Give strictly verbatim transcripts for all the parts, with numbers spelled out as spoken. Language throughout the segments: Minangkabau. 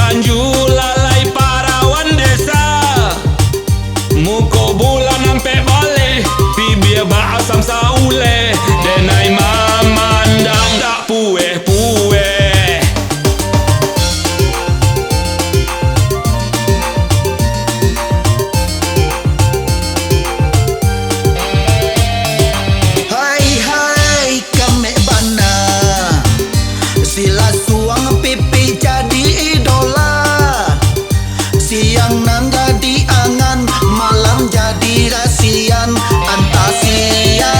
Anju lalai parawan desa, muko bulan ampek baleh, bibia baasam sauleh, denai mamandang tak pueh-pueh. Hai, hai, kamek bana. Sila suang pipi jadi idola. Siang nan jadi angan, malam jadi rasian. Antah sia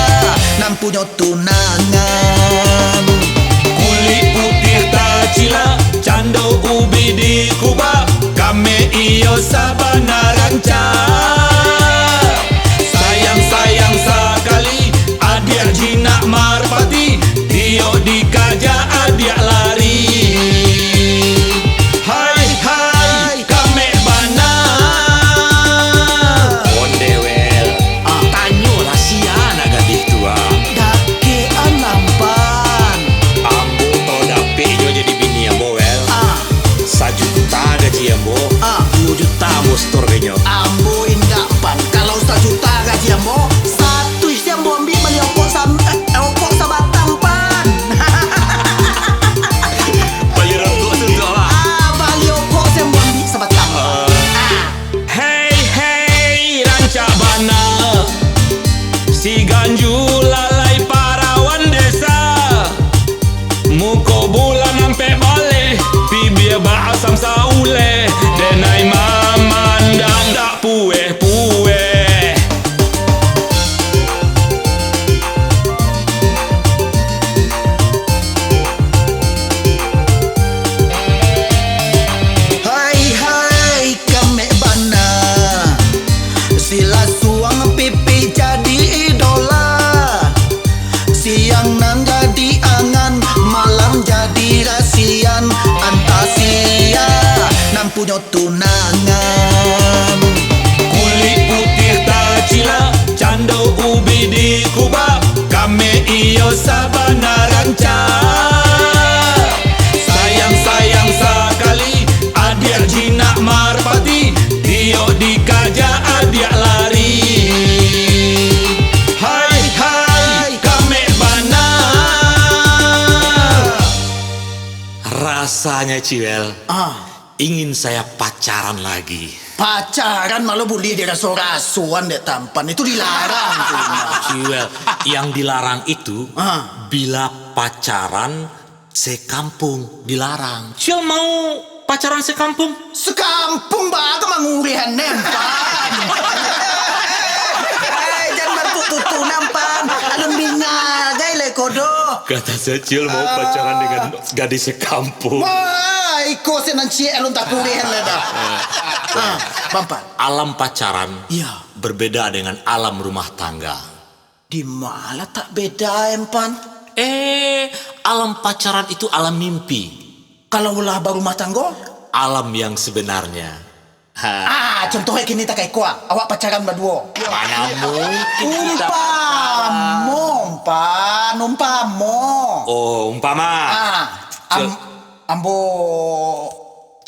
nan punyo tunangan. Kulik putiah tacilak, cando ubi dikubak, kamek iyo sabana rancak. Sayang-sayang sakali, adiak jinak marpati, tiok dikaja adiak lari. Hai, hai, kamek bana. Onde wel. Ah, tanyolah sia anak gadih tu, ah. Dakek alam, Pan. Ambo kalau dapek jo jadi bini ambo, wel. Ah. Sajuta gaji ambo, ah, duo juta ambo setor ka inyo. Ambo indak, Pan. Kalau sajuta gaji ambo, satu isi ambo ambiak bali rokok sam-, eh, rokok sabatang, Pan. Bali rokok tu, tu, ah. Ah, bali rokok isi ambo ambiak sabatang. Ah. Ah. Hei, hei, rancak bana. Si Ganju lalai parawan desa. Muko bulan ampek baleh, bibia baasam sauleh, denai mamandang dak pueh-pueh. Hai, hai, kamek bana. Sila suang pipi jadi idola. Siang nan jadi angan, malam jadi rasian. Antah sia nan punyo tunangan. Kulik putiah tacilak, cando ubi dikubak, kamek iyo sabana rancak. Sayang-sayang sakali, adiak jinak marpati, tiok dikaja adiak lari. Hai, hai, kamek bana. Rasanya, Ciwel, ah, ingin saya pacaran lagi. Pacaran malah buliah diraso-rasoan dek tampan. Itu dilarang tu, Mas. Ciwel, yang dilarang itu, ah, bila pacaran sekampung dilarang. Ciwel mau pacaran sekampung? Sekampung baa ka mangurihan, Nempan. Eh, jan bantuak tutu, Nempan. Alun binga gai lai ko doh. Kata saya, Ciwel mau, ah, pacaran dengan gadis sekampung. Wah, iko se nan ciek alun takurihan lai dah. Ah, Bampan. Alam pacaran, iya, berbeda dengan alam rumah tangga. Di ma lah tak beda, Empan? Eh, alam pacaran itu alam mimpi. Kalau lah barumah tanggo? Alam yang sebenarnya. Ha. Ah, contohnya kini tak kayak kuah. Awak pacaran berdua. Mana mungkin kita pacaran? Umpamo, Empan, umpamo. Oh, umpama. Ah, am-, Cel- ambo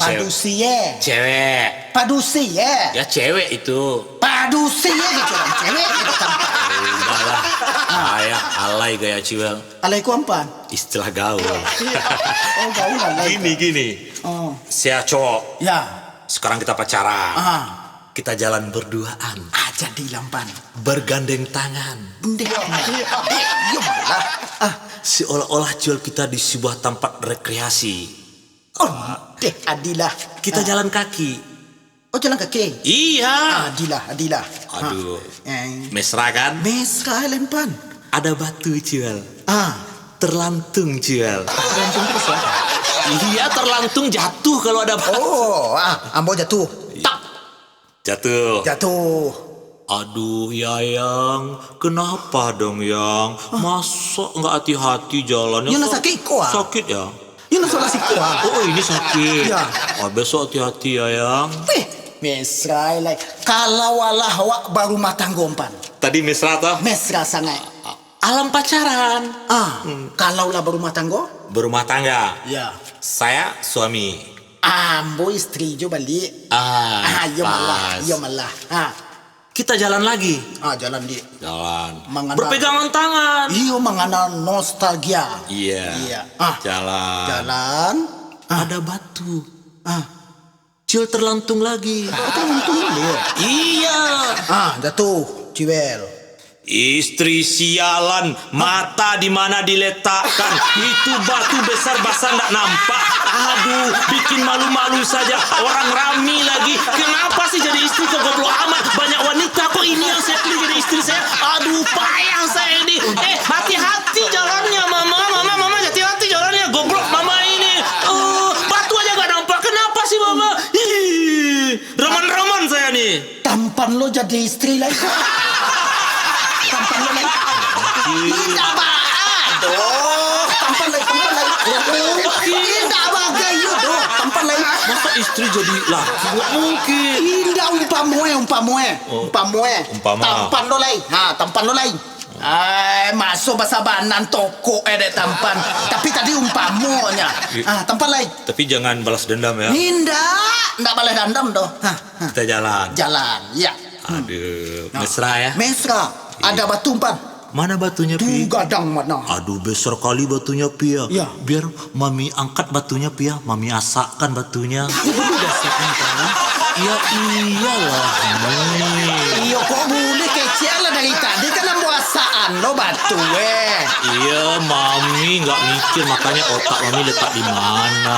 Padusi, ye. Cewek. Padusi, ye. Ya, cewek itu. Padusi, ye, gitu. Cewek, gitu kan. Udahlah. Ah. Ayah, alay gaya Ciwel. Alay ku Ampan? Istilah gaul. Oh, gaul alay. Gini, gini. Oh. Sia cowok. Ya. Sekarang kita pacaran. Ah. Kita jalan berduaan. Ah, jadilah, Ampan. Bergandeng tangan. Ndeh, ndeh, yo malah. Ah. Seolah-olah, Ciwel, kita di sebuah tempat rekreasi. Oh, deh, adilah. Kita jalan kaki. Oh, jalan kaki? Iya. Adilah, adilah. Aduh. Ah, eh. Mesra kan? Mesra, Lempan. Ada batu, Ciwel. Ah. Terlantung, Ciwel. Terlantung terus, ah? Iya, terlantung jatuh kalau ada batu. Oh, ah, ambo jatuh. Tak. Jatuh. Jatuh. Aduh, ya, Yang. Kenapa dong, Yang? Hah? Masa nggak hati-hati jalannya? Yang nak sa-, sakit ko, ah? Sakit, ya? Yang nak salah siko, ah? Oh, ini sakit. Ya. Wah, besok hati-hati, ya, Yang. Wih, mesra lai. Kalau alah awak barumah tanggo, Ampan. Tadi mesra, toh? Mesra sangat. Alam pacaran. Ah, hmm. Kalau lah barumah tanggo? Berumah tangga. Ya. Saya suami. Ambo istri jo baliak. Ah, iyo malah, iyo malah. Ha. Kita jalan lagi. Ah, jalan, Dik. Jalan. Mangana- Berpegangan tangan. Iyo, mangana nostalgia. Iya. Iya. Ah. Jalan. Jalan. Ah. Ada batu. Ah. Cil terlantung lagi. Terlantung dulu. Iya. Ah, jatuh, Ciwel. Istri sialan, mata di mana diletakkan? Itu batu besar basa ndak nampak. Aduh, bikin malu-malu saja. Orang rami lagi. Kenapa sih jadi istri kok goblok amat? Banyak wanita kok ini yang saya pilih jadi istri saya. Aduh, payah saya ini. Eh, hati-hati jalannya, Mama. Mama, Mama, hati-hati jalannya. Goblok Mama ini. Eh, batu aja nggak nampak. Kenapa sih, Mama? Ih, raman-raman saya nih. Tampan lo jadi istri lai. Tampan lo lai. Indak ba-, aduh. Tampan lai, tampan lai. Indak bagai yo doh. Tampan lai. Masa istri jadi laki? Nggak mungkin. Indak, umpamo e, umpamo e. Oh. Umpamo e. Umpama. Tampan lo lai. Ha, tampan lo lai. Ai, maso basabanan tokok e dek tampan. Tapi tadi umpamonyo. Iya. Ah, tampan lai. Tapi jangan balas dendam ya. Indak, indak balas dendam doh. Ha. Kita jalan. Jalan, ya. Aduh, mesra ya. Mesra. Ada batu, Pan. Mana batunya, Pi? Tu gadang mana? Aduh, besar kali batunya, Pi, ya. Ya. Biar Mami angkat batunya, Pi, ya. Mami asakkan batunya. Dasarnya, Pan. Ya iyalah, Mi. Iyo, kok buliah kecek lah dari tadi kan ambo asakan lo batu, eh. Iya, Mami nggak mikir, makanya otak Mami letak di mana.